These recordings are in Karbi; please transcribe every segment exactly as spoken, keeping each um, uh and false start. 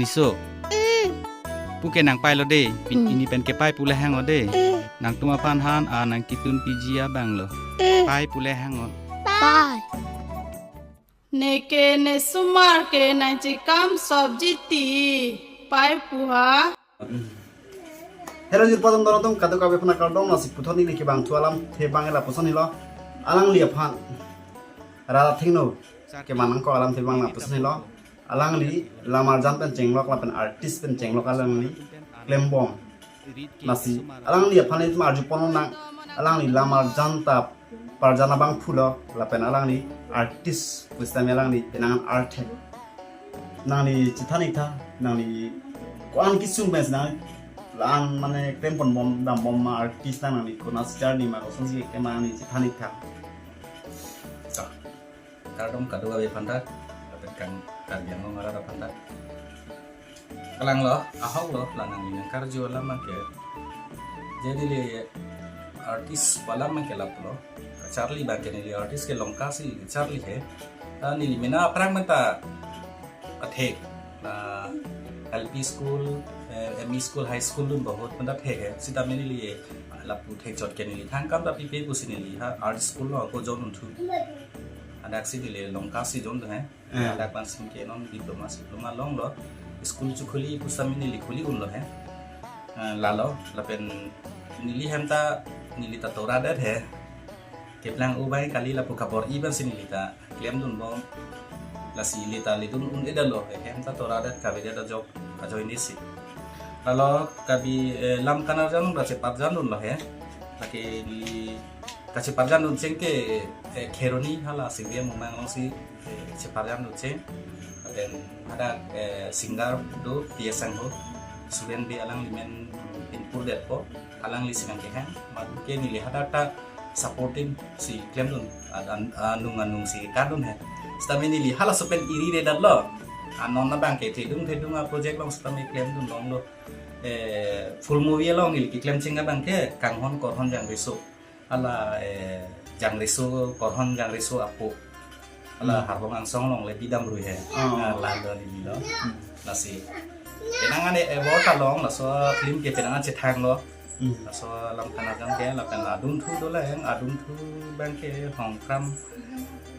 Iso. Mm. Puke nangpai lo de. Pin Mm. ini pen kepaipo le hang o de. Mm. Nangtum aphan han a nangkitun piji abang lo. Mm. Paipo le hang o. Pai. Neke ne sumar ke nangchekam sobji ti. Paipo ha. Hello, jirpo atum dono atum kadokave aphan kardom, lasi puthot neli kevangthu alamthe abang lapuson helo. Alangli aphan rara thengno kemanang ko alamthe abang lapuson helo. Alangli lamarjan pen chenglok lapen artist pen chenglok alangli klembom. Lasi alangli aphan itum arjupon nang, alangli lamarjan ta parjan abangphu lo lapen alangli artist pusitame alangli penang art he. Nangli chethan ik tha, nangli ko-an kesung pen nang la-an mane klemponbom dambom ma artist nang, nangli konat si charli ma kosonsi keklem nangli chethan ik tha. Kardom kadokave aphan ta, lapen kang Karbi Anglong arat aphan ta. Kalang lo, ahok lo, la nangli nangkarju alam abang ke. Jadi le artist pu alam abang ke lap lo. Charli abang ke neli artist ke Langka si charli he. Ta neli mena aphrang menta athek. Na L P school, eh, M E school, high school dun bahut menta thek he. Sitame neli lapu thekchot ke neli thangkam ta pipe pusi neli ha art school lo ako join unthu. Hadak si neli Langka si join he. Eh. Hadak langsung ke non diploma, diploma longlo. School chekhuli pusitame neli khuli unlo he. Eh, lalo, lapen neli hem ta, neli ta toradet he. Keplang ubai kali lapu kabor-i pensi neli ta klemdunbom. Lasi neli ta ledun un-edetlo he. Hem ta toradet kavedet ajok ajoine si. Lalo kabi, eh, lam kanarjan ra cheparjandunlo he. Lake neli kacheparjandun cheng ke, eh, Kheroni hala Singri amumang alongsi, eh, cheparjandun cheng. Then hadak, eh, singer do P S Sangho, Suren Bey alangli men pinpurdetpo, alangli si nangkehang, madu ke neli hadak ta supporting si klemdun, ad-, an-, anung anung si kardun he. Sitame neli halaso pen iri redatlo, anon abang ke thedung thedung a project along sitame klemdun longlo. Eh, full movie along neli keklem cheng abang ke Kanghon Korhon Jangreso. Hala, eh, Jangreso, Korhon Jangreso apo. Hala Hmm. Harbong Angsong along le bidam rui he. Oh. Ah, la do neli lo. Hmm. Lasi. Penang an e award along, laso film ke penang an chethanglo. Hmm. Laso lam kanarjan ke, lapen adunthu dolang, adunthu abang ke Hongkram,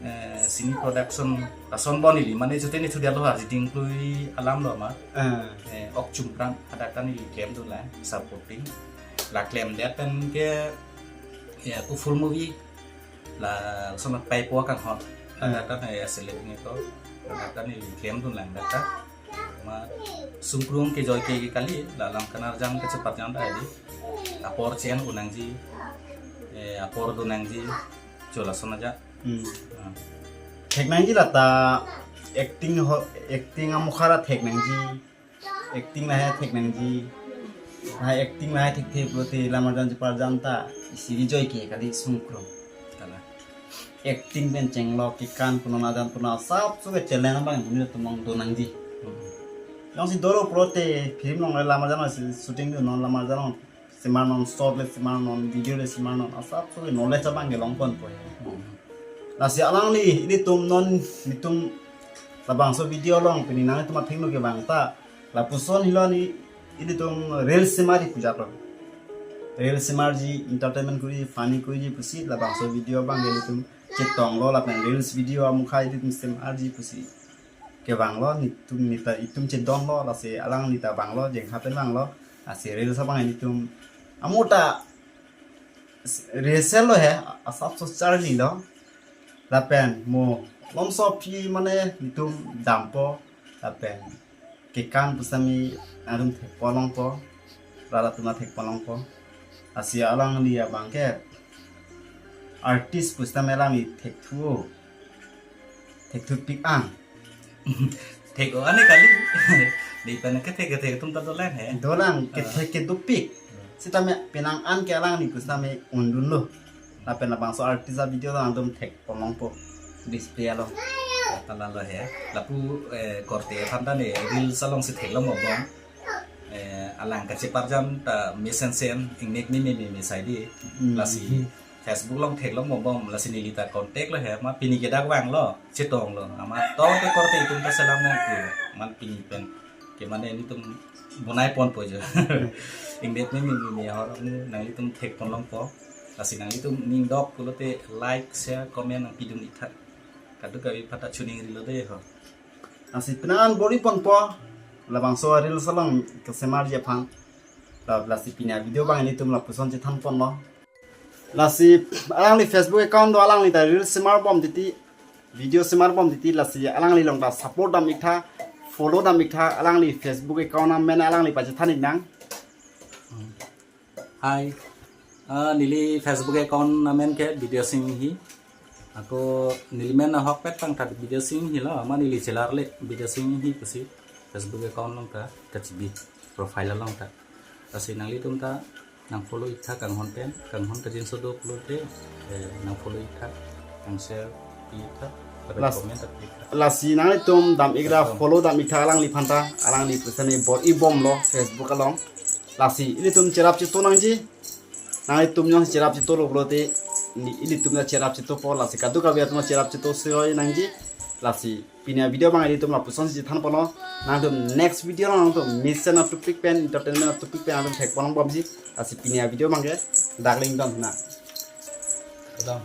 eh, Cine Production, lason bon neli, mane chute neli thudetlo ha, Jiding Klui alam lo ma. Ah. Eh, Ok Chumprang, hadak ta neli klemdunlang, supporting. La klemdet pen ke, ya, ku full movie. Lason Paipo Kanghon. Hmm. Hadak ta ya select ni to. Hadak ta neli klemdunlang hadak ta. Ma sungkrung kejoi ke kali, la lam kanarjan kacheparjan ta di. Apor chen un nangji. Eh, apor dun nangji. Cho lason aja. Hmm. Ah. Thek nangji lata acting ho, acting amokha ra thek nangji. Acting lahai thek nangji. Lahai acting lahai thekthe pulote lamarjan cheparjan ta isi kejoi ke kali sungkrung. Kala. Acting pen chenglok, kekan pu non, ajan pu non, asapso ke challenge abang bumi atum along do nangji. Hmm. Jongsi dolo pulote film along lamarjan along shooting dun non, lamarjan along semar non, short le semar non, video le semar non, asapso ke knowledge abang ke longponpo. Hmm. Lasi alangli ilitum non, ilitum labangso video along pini nanglitum athengno kevang ta, lapuson helo ni ilitum reels semarji pu jatlo. Reels semarji, entertainment kuriji, funny kuriji pusi labangso video abang ke ilitum chetonglo, lapen reels video amokha ilitum semarji pusi kevanglo, netum neta itum chedonlo, lasi alangli ta vanglo, jengkha pen vanglo, lasi reels abang netum amo ta rehearsal lo he, asapso charlilo. Lapen mo malomso aphi mane netum dampo, lapen kekan pusitame atum thekponlongpo, rara atum thekponlongpo. Lasi alangli abang ke artist pusitame alangli thekthu, thekthupik an. Thek-o ane kali. Di pen kethek kethek atum ta dolang he. Dolang, ah, kethek kedopik. Hmm. Sitame penang an ke alangli pusitame undunlo. Lapen labangso artist avideo along atum thekponlongpo. Display along. Ta lalo he. Lapu, eh, korte aphan ta ne reels alongsi theklongpo bom. Eh, alang kacheparjan ta mesen sen, ingnek ni meme me saidi. Hmm. Lasi Facebook along theklongpo bom, lasi neli ta contact lo he, ma pini ke dak vanglo, chetonglo. Amat tong te korte itum ta selam nangku, man pini pen. Ke mane nelitum bonai ponpo jo. Ingdet me mimi ahor nanglitum thek pon longpo. Lasi nanglitum ning dok pulote like, share, comment nangpidun iktha. Kadokave aphanta chuning rilo de ho. Lasi penang an bor-i ponpo. Labangso reels along kesemarji aphan. La, lasi pini avideo abang nelitum lapuson chethan ponlo. Lasi alangli Facebook account do, alangli ta reels semar bom titi, video semar bom titi, lasi alangli along ta support dam iktha, follow dam iktha, alangli Facebook account amen alangli pachethan iknang. Hi. Ah, neli Facebook account amen ke Bidya Sing Enghi. Ako neli men ahokpet tang ta Bidya Sing Enghi lo, amat neli chelar le Bidya Sing Enghi pusi Facebook account along ta, F B profile along ta. Lasi nanglitum ta nang follow iktha kanghon pen, kanghon kajinso do pulote, eh, nang follow iktha, nang share pi iktha, lapen Las- comment ta pi iktha. Lasi nanglitum dam ikra Welcome. Follow dam iktha alangliphan ta, alangli pusitame bor-i bomlo Facebook along. Lasi ilitum cherap cheto nangji, nanglitum jongsi cherap chetolo pulote, ni ilitum ta cherap chetopo, lasi kadokave atum cherap cheto siroi nangji, lasi pini avideo abang ilitum lapuson si than ponlo. Nangtum next video along nangtum mission a topic pen, entertainment a topic pen nangtum thek pon longbomji. Lasi pini avideo abang ke dak le ingdon na. Kadam.